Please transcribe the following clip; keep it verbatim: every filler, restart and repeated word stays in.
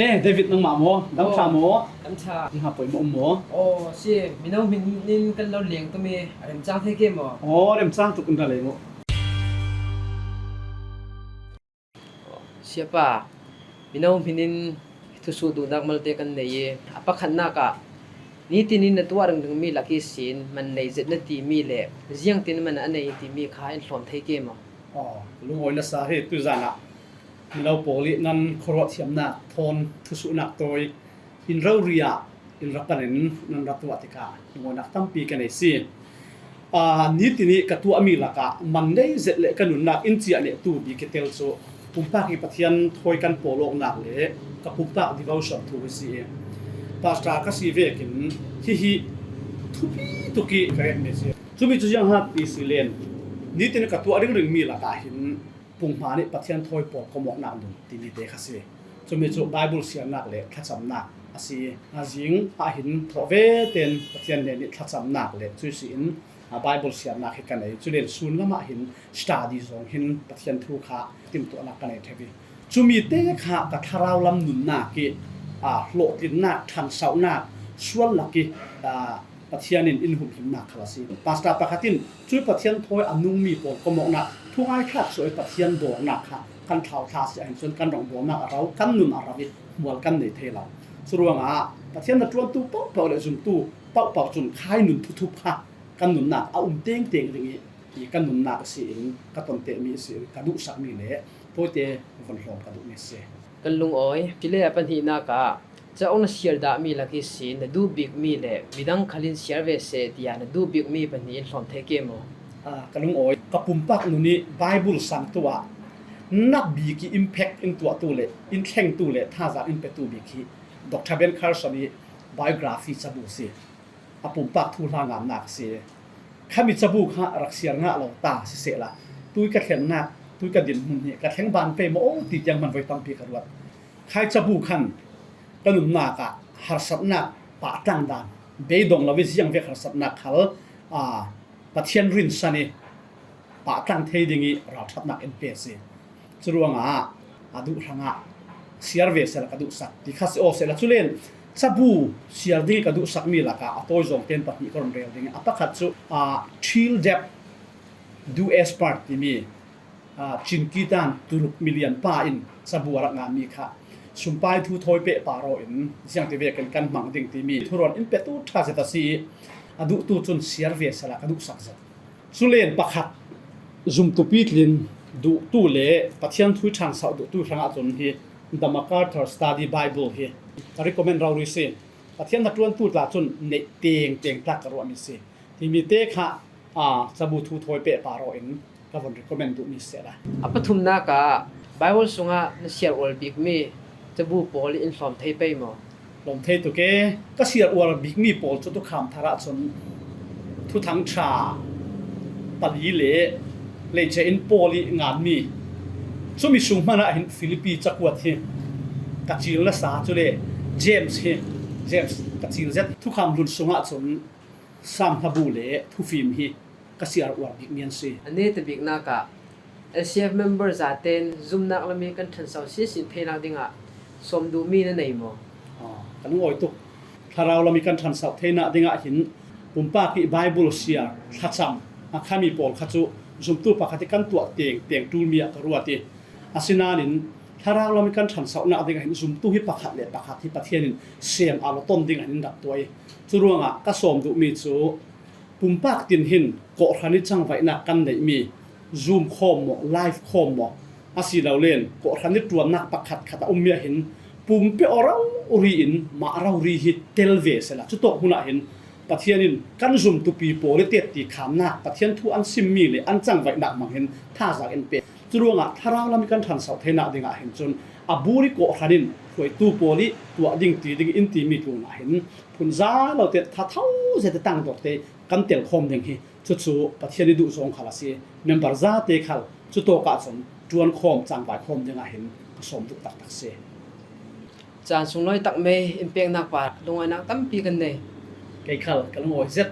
Eh, David, nangmah maw? Dam ṭha maw? Dam ṭha. Hi ha poimawh um maw? Aw, si, mino hminin kan lo leng tum i, a remchang thei ke maw? Aw, remchang tuk, in ra leng u. Siapa, mino hminin thusuh duhnak malte kan nei i, a pakhatnak ah, nitin in na tuah ringring mi lak ihsin man nei zet na timi le ziangtin man a nei timi kha in hlawm thei ke maw? Aw, lungawi nasa hi, tuzan ah mino pawl i nan khuaruat thiamnak thawn thusuhnak tawi in rori ah in ra pan in nan ra tuah tikah lungawinak tampi ka nei si. Aa, nitin i ka tuahmi lakah man nei zet le ka nunnak in ciah nehtu bik i tel cu pumpak i Pathian thawi kan pawl awknak le ka pumpak devotion thu hi si i, pastor ka si vekin hihi thupi tuk i ka remmi si. Cumi cu ziang hat ti si len, nitin i ka tuah ringring mi lakah hin, pumpak nih Pathian thawi pawl komawknak nun timi te kha si. Cumi cu Bible siarnak le thlacamnak a si. A zing ah hin thawh ve tein Pathian nen nih thlacamnak le cuih si in, a, Bible siarnak hi ka nei. Cu len sun lam ah hin study zong hin Pathian thu kha timtuahnak ka nei ṭheu i, cumi te kha ka thlarau lam nunnak i, a, hlawhtlinnak, ṭhansohnak, sual lak i, a, Pathian in in humhimnak khal a si. Pastor pakhat in cui Pathian thawi a nungmi pawl komawknak thungai thlak suai Pathian dawrnak kha kan thlau thla si ahhin cun kan rawngbawlnak a ro, kan nun a ro i hmual kan nei thei lo. Curuangah Pathian na ṭuantu paohpaoh le zumtu paohpaoh cun khai nun thuthup kha kan nunnak a um tengteng ding i, i kan nunnak a si in ka ton tehmi a si in ka duhsakmi le tawite von hlawm ka duhmi a si. Kan lungawi, cule a pahnihnak ah, cauk na siar dahmi lak ihsin na duh bikmi le midang khal in siar ve seh tiah na duh bikmi pahnih in hlawm thei ke maw? Aa, ka lungawi, ka pumpak nun i Bible sang tu ah na bik i impact in tuahtu le in thlengtu le thazaang in petu bik hi Doctor Ben Carson i biography cabu si. A pumpak thuhla ngamnak a si. Khami cabu kha rak siar ngah lo ta sisehla, tui ka thlennak, tui ka dinhmun hi ka thleng ban pei maw ti tiang hmanvoi tampi ka ruat. Khai cabu khan ka nunnak ah harsatnak pahtlang dan, beidong lo i ziang vek harsatnak khal, aa, Pathian rinsan i pahtlang thei ding i ralṭhatnak in pe a si. Curuangah a duh hrangah siar ve sehla ka duhsak ti kha si aw sehla, culen cabu siar ding i ka duhsakmi lakah a tawi zawng tein pahnih ka run rel ding i, a pakhat cu, aa, Thrill Debt, Do As Part timi, aa, Chinkitan Turuk milian pa in cabu a rak ngammi kha sumpai thu thawi pehpar aw in ziangti vekin kan hmang ding timi thuruan in petu ṭha zet a si i, a duhtu cun siar ve sehla ka duhsak zet. Culen pakhat, zumtu pitlin duhtu le Pathian thu i ṭhansoh duhtu hrangah cun hi The MacArthur Study Bible hi ka recommend rori si. Pathian hnaṭuantu tla cun neih tengteng tlak ka ruahmi si. Timi te kha, aa, cabu thu thawi pehpar aw in ka von recommend duhmi sehla. A pathumnak ah Bible sungah na siar uar bikmi cabu pawl in hlawm thei pei maw? Hlawm thei tuk e. Ka siar uar bikmi pawl cu Thukham Thar ah cun Thuthang Ṭha pali le Leice in Paul i nganmi, cumi sung hmanh ah hin Filipi cakuat hi ka cil nasa, cule James hi, James ka cil zet. Thukham hlun sungah cun Sam Hlabu le Thufim hi ka siar uar bikmi an si. A neta biknak ah L C F member zaten zumnak lam i kan ṭhanso sinsin theinak dingah sawm duhmi na nei maw? Aw, ka lungawi tuk. Thlarau lam i kan ṭhanso theinak dingah hin pumpak i Bible siar, thlacam, a khami pawl kha cu zumtu pakhat i kan tuah tengteng ṭulmi ah ka ruat i, asinain thlarau lam i kan ṭhansohnak dingah hin zumtu hi pakhat le pakhat hi Pathian in sem a lo ton dingah hin in rak tuah i, curuangah ka sawm duhmi cu pumpak tin hin kawhhran i cangvaihnak kan neihmi Zoom khawm maw, live khawm maw, asilole kawhhran i ṭuannak pakhat khat a ummi ah hin pumpi aw rori in mah rori hi tel ve sehla, cutawk hmun ah hin Pathian in kan zumtupi pawl i tetti khamnak, Pathian thu an simmi le an cangvaihnak hmang hin thazaang in pe. Curuangah thlarau lam i kan ṭhanso theinak dingah hin cun a bur i kawhhran in hruaitu pawl i tuah ding ti ding in timi tlunah hin phunzai lo te, thatho zet i tangdor te kan tel khawm ding hi. Cucu Pathian i duh zong khal a si. Member zate khal cutawk ah cun ṭuan khawm, cangvai khawm dingah hin ka sawm duh taktak si. Caan sunglawi tak mei in peknak pa lungawinak tampi kan nei. Kei khal ka lungawi zet.